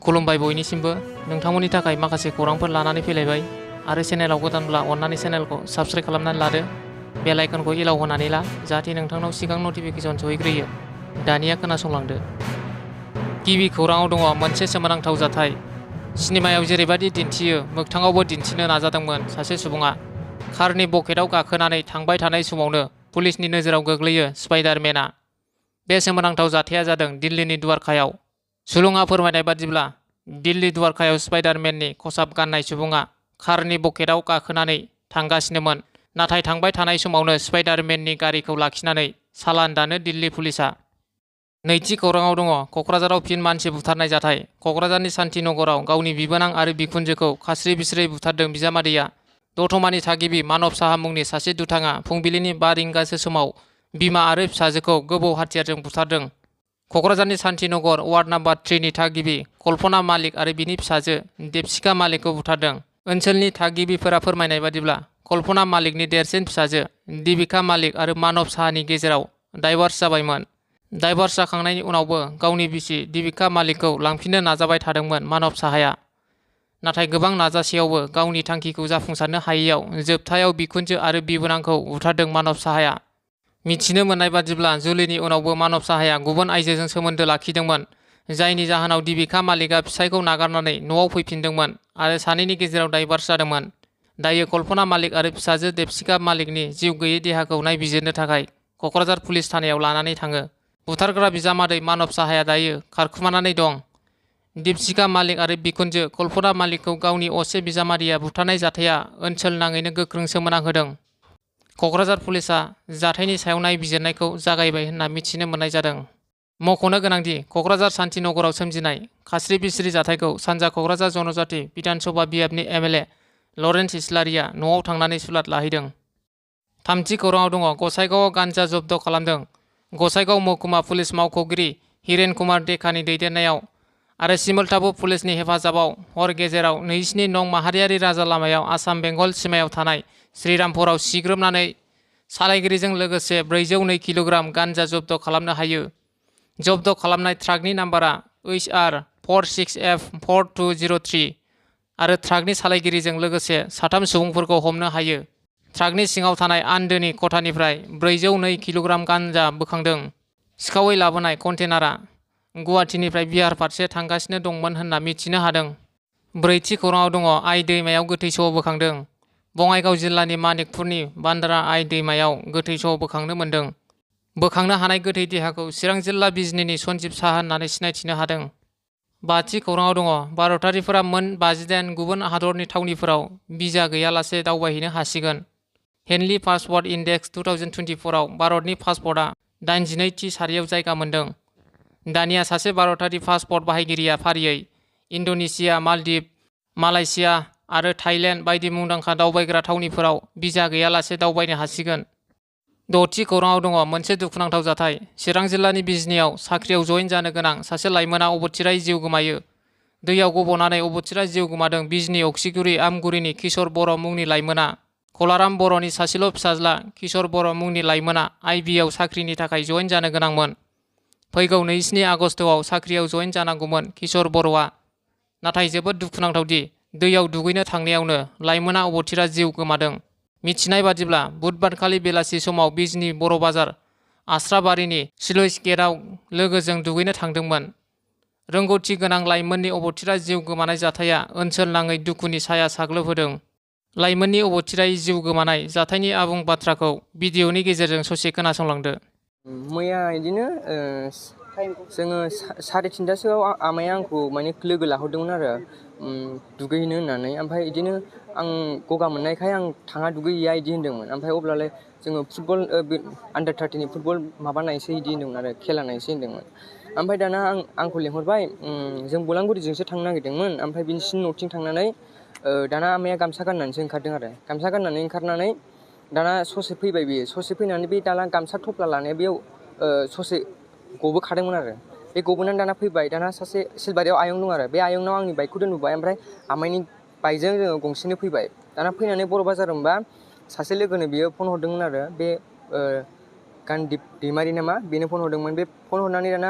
खुलुमबाय बयनिसिमबो नोंथांमोननि थाखाय माखासे खौरांफोर लानानै फैलायबाय आरो चेनेलाव गोदानब्ला अन्नानै चेनेलखौ साबस्क्राइब खालामनानै लादो बेल आइकनखौ एलाव होनानै ला जाहाथे नोंथांनाव सिगां नटिफिकेसन सहैग्रोयो दानिया खोनासंलांदो गिबि खौराङाव दङ मोनसे सोमोनांथाव जाथाय सिनेमायाव जेरैबादि दिन्थियो मोगथाङावबो दिन्थिनो नाजादोंमोन सासे सुबुङा कारनि बकेटआव गाखोनानै थांबाय थानाय समावनो पुलिसनि नोजोराव गोग्लैयो स्पाइडारमेनआ बे सोमोनांथाव जाथाया जादों दिल्लीनि द्वारकायाव सुलुङा फोरमायनाय बादिब्ला दिल्ली द्वारकायाव स्पाइडारमेननि खसाब गाननाय सुबुङा कारनि बकेटआव गाखोनानै थांगासिनोमोन नाथाय थांबाय थानाय समावनो स्पाइडारमेननि गारिखौ लाखिनानै सालान दानो दिल्ली पुलिसा नैथि खौराङाव दङ क'क्राझाराव फिन मानसि बुथारनाय जाथाय क'क्राझारनि शान्तिनगराव गावनि बिबोनां आरो बिखुनजोखौ खास्रि बिस्रि बुथारदों बिजामादैया दतमानि थागिबि मानब साहा मुंनि सासे दुथाङा फुंबिलिनि 5 रिंगासो समाव बिमा आरो फिसाजोखौ गोबौ हाथियारजों बुथारदों क'क्राझारनि शान्तिनगर वार्ड नाम्बार 3 नि थागिबि कल्पना मालिक आरो बिनि फिसाजो देपसिका मालिकखौ बुथारदों ओनसोलनि थागिबिफोरा फोरमायनाय बादिब्ला कल्पना मालिकनि देरसिन फिसाजो दीपिका मालिक आरो मानब साहानि गेजेराव डाइवर्स जाबायमोन डाइवर्स जाखांनायनि उनावबो गावनि बिसि दीपिका मालिकखौ लांफिननो नाजाबाय थादोंमोन मानब साहाया नाथाय गोबां नाजासेयावबो गावनि थांखिखौ जाफुंसारनो हायैयाव जोबथायाव बिखुनजो आरो बिबोनांखौ बुथारदों मानब साहाया मिथिनो मोननाय बादिब्ला जुलिनि उनावबो मानब साहाया गुबुन आइजोजों सोमोन्दो लाखिदोंमोन जायनि जाहोनाव दीपिका मालिकआ फिसायखौ नागारनानै न'आव फैफिनदोंमोन आरो सानैनि गेजेराव डाइवर्स जादोंमोन दायो कल्पना मालिक आरो फिसाजो देपसिका मालिकनि जिउ गैयै देहाखौ नायबिजिरनो थाखाय क'क्राझार पुलिस थानायाव लानानै थाङो बुथारग्रा बिजामादै मानब साहाया दायो खारखुमानानै दं दीपसिका मालिक आरो बिखुनजो कल्पना मालिकखौ गावनि असे बिजामादैया बुथारनाय जाथाया ओनसोल नाङैनो गोख्रों सोमोनांहोदों क'क्राझार पुलिसा जाथायनि सायाव नायबिजिरनायखौ जागायबाय होनना मिथिनो मोननाय जादों मख'नो गोनांदि क'क्राझार शान्तिनगराव सोमजिनाय खास्रि बिस्रि जाथायखौ सानजा क'क्राझार जनजाति बिधान सभा बियाबनि एमएलए लरेन्स इस्लारिया न'आव थांनानै सुलाद लाहैदों थामथि खौराङाव दङ गसाइगावआव गान्जा जब्द खालामदों गसाइगाव महकुमा पुलिस मावख'गिरि हिरेन कुमार डेकानि दैदेननायाव आरो सिमलताबु पुलिसनि हेफाजाबाव हर गेजेराव 27 नं माहारियारि राजा लामायाव आसाम बेंगल सिमायाव थानाय श्रीरामपुराव सिग्रोमनानै सालायगिरिजों लोगोसे 402 किल'ग्राम गान्जा जब्द खालामनो हायो जब्द खालामनाय ट्राकनि नाम्बारा HR 46F4203 आरो ट्राकनि सालायगिरिजों लोगोसे 3 सुबुंफोरखौ हमनो हायो ट्राकनि सिङाव थानाय आन्दोनि खथानिफ्राय 402 किल'ग्राम गान्जा बोखांदों सिखावै लाबोनाय कन्टेनारा गुवाहाटीनिफ्राय बिहार फारसे थांगासिनो दंमोन होनना मिथिनो हादों ब्रैथि खौराङाव दङ आइ दैमायाव गोथै सह बोखांदों बङाइगाव जिल्लानि मानिकपुरनि बान्द्रा आइ दैमायाव गोथै सह बोखांनो मोन्दों बोखांनो हानाय गोथै देहाखौ चिरां जिल्ला बिजनीनि सन्जीब साहा होननानै सिनायथिनो हादों बाथि खौराङाव दङ भारतारिफोरा मोन 58 गुबुन हादरनि थावनिफोराव भिजा गैयालासे दावबायहैनो हासिगोन हेनलि पासपोर्ट इन्डेक्स 2024 आव भारतनि पासपोर्टआ 82थि सारियाव जायगा मोन्दों दानिया सासे भारतारि पासपोर्ट बाहायगिरिया फारियै इन्ड'नेसिया मालदीव मालयेशिया आरो थाइलेन्ड बायदि मुंदांखा दावबायग्रा थावनिफोराव भिजा गैयालासे दावबायनो हासिगोन द'थि खौराङाव दङ मोनसे दुखुनांथाव जाथाय चिरां जिल्लानि बिजनीआव साख्रियाव जइन जानो गोनां सासे लाइमोना अबथिरायै जिउ गोमायो दैयाव गबनानै अबथिरा जिउ गोमादों बिजनी अक्सिगुरि आमगुरिनि किशोर बर' मुंनि लाइमोना कलाराम बर'नि सासेल' फिसाज्ला किशोर बर' मुंनि लाइमोना आइबिआव साख्रिनि थाखाय जइन जानो गोनांमोन फैगौ 27 आगस्तआव साख्रियाव जइन जानांगौमोन किशोर बर'आ नाथाय जोबोद दुखुनांथावदि दैयाव दुगैनो थांनायावनो लाइमोना अबथिरा जिउ गोमादों मिथिनाय बादिब्ला बुधबारखालि बेलासि समाव बिजनी बर' बाजार आस्राबारिनि स्लुइस गेटआव लोगोजों दुगैनो थांदोंमोन रोंगौथि गोनां लाइमोननि अबथिरा जिउ गोमानाय जाथाया ओनसोल नाङै दुखुनि साया साग्लोबहोदों लाइमोननि अबथिरायै जिउ गोमानाय जाथायनि आबुं बाथ्राखौ भिडिअनि गेजेरजों ससे खोनासंलांदो मैया बिदिनो जोङो 3:30टासोआव आमाया आंखौ माने लोगो लाहरदोंमोन आरो दुगैहैनो होननानै ओमफ्राय बिदिनो आं गगा मोननायखाय आं थाङा दुगैहैया बिदि होन्दोंमोन ओमफ्राय अब्लालाय जोङो फुटबल आन्डार 30नि फुटबल माबा नायसै बिदि होन्दोंमोन आरो खेला नायसै होन्दोंमोन ओमफ्राय दाना आंखौ लेंहरबाय जों बलांगुरिजोंसो थांनो नागिरदोंमोन ओमफ्राय बिसिनि न'थिं थांनानै दाना आमाया गामसा गाननानैसो ओंखारदों आरो गामसा गाननानै ओंखारनानै दाना ससे फैबाय बियो ससे फैनानै बे दाना गामसा थफ्ला लानाया बेयाव ससे गबोखादोंमोन आरो बे गबोनानै दाना फैबाय दाना सासे सिलबारियाव आयं दं आरो बे आयंनाव आंनि बाइकखौ दोनबोबाय ओमफ्राय आमाइनि बाइकजों जोङो गंसेनो फैबाय दाना फैनानै बर' बाजार मोनबा सासे लोगोनो बियो फन हरदोंमोन आरो बे गानदीप दैमारि नामा बेनो फन हरदोंमोन बे फन हरनानै दाना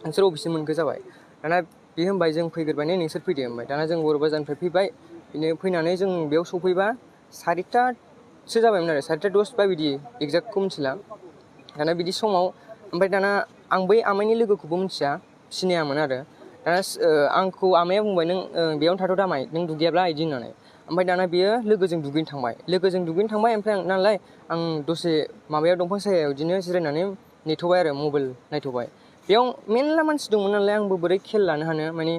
नोंसोर अबेसिम मोनखो जाबाय दाना बियो होनबाय जों फैग्रोबाय नै नोंसोर फैदो होनबाय दाना जों बर' बाजारनिफ्राय फैबाय बिदिनो फैनानै जों बेयाव सफैबा 4:30सो जाबायमोन आरो 4:10 बा बिदि एक्जेक्टखौ मिथिला दाना बिदि समाव ओमफ्राय दाना आं बै आमाइनि लोगोखौबो मिथिया सिनायामोन आरो दाना आंखौ आमाया बुंबाय नों बेयावनो थाथ' दामाय नों दुगैयाब्ला बिदि होननानै ओमफ्राय दाना बियो लोगोजों दुगैनो थांबाय ओमफ्राय नालाय आं दसे माबायाव दंफां सायायाव बिदिनो जिरायनानै नेथ'बाय आरो मबाइल नायथ'बाय बेयाव मेरला मानसि दंमोन नालाय आंबो बोरै खेल लानो हानो माने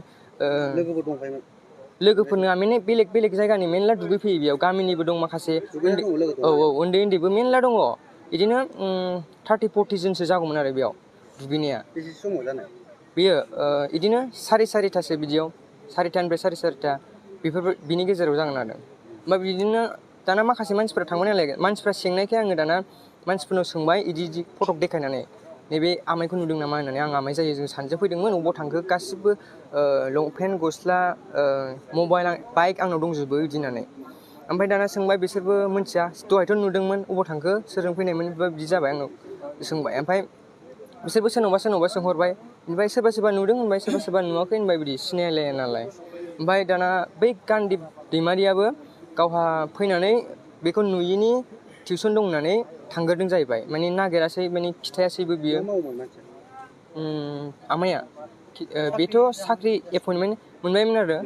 लोगोबो दंफायोमोन लोगोफोरनो माने बेलेग जायगानि मेरला दुगैफैयो बेयाव गामिनिबो दं माखासे उन्दैबो मेरला दङ बिदिनो 30-40 जनसो जागौमोन आरो बेयाव दुगैनाया बेसे समाव जानाय बेयो बिदिनो 4:30 बिदियाव 4:30निफ्राय 4:30 बेफोर बिनि गेजेराव जागोन आरो ओमफ्राय बिदिनो दाना माखासे मानसिफ्रा थांबाय नालाय मानसिफ्रा सेंनायखाय आङो दाना मानसिफोरनाव सोंबाय इदि फटक देखायनानै नैबे आमाइखौ नुदों नामा होननानै आं आमाइ जायो जों सानैजों फैदोंमोन अबाव थांखो गासिबो लंपेन्ट गस्ला मबाइल बाइक आंनाव दंजोबो बिदि होननानै ओमफ्राय दाना सोंबाय बिसोरबो मिथिया दहायथ' नुदोंमोन अबाव थांखो सोरजों फैनायमोन बिदि जाबाय आंनाव सोंबाय ओमफ्राय बिसोरबो सोरनावबा सोंहरबाय ओमफ्राय सोरबा नुदों होनबाय सोरबा नुवाखै होनबाय बिदि सिनायलाया नालाय ओमफ्राय दाना बै गानदीप दैमारियाबो गावहा फैनानै बेखौ नुयिनि टिउसन दं होननानै थांग्रोदों जाहैबाय माने नागिरासै माने खिथायासैबो बियो आमाइया बेथ' साख्रि एपइन्टमेन्ट मोनबायमोन आरो